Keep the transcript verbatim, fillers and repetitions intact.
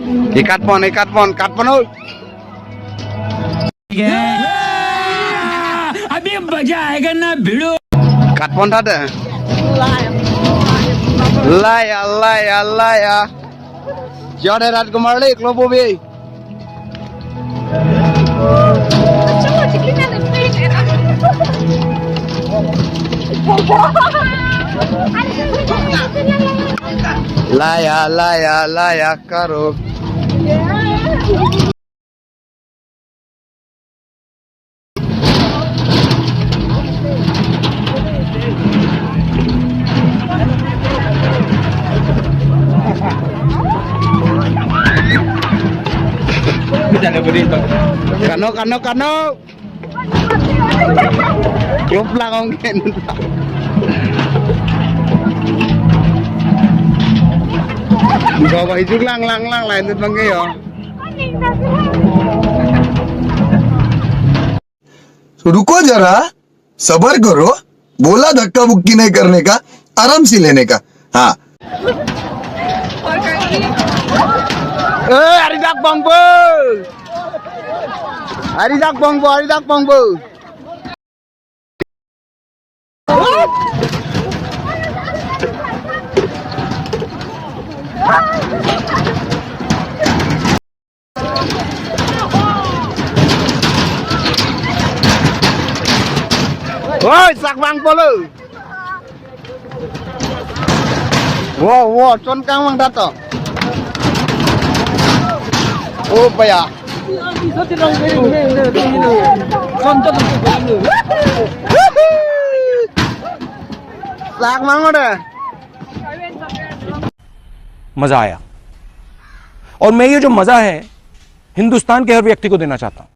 Ikat pon, ikat pon, kat pon, oh. अभी मजा आएगा ना भिड़ो। Kat pon tha de. Laya, laya, laya. Jade Rajkumar le, klo bobe. Laya, laya, laya karo. Kano, kano, kano. Klop lang ong ken. Bawa hijuk lang, lang, lang, lain tut bang yo. तो रुको जरा, सबर करो, बोला धक्का मुक्की नहीं करने का, आराम से लेने का। हाँ। Eh, ari dak bongbo. Ari dak bongbo, ari dak bongbo. Oi, sak bang polo. Wo, wo, chon kang mang dato. Oh, paya. Sak mang ode. मजा आया। और मैं ये जो मजा है, हिंदुस्तान के हर व्यक्ति को देना चाहता हूँ।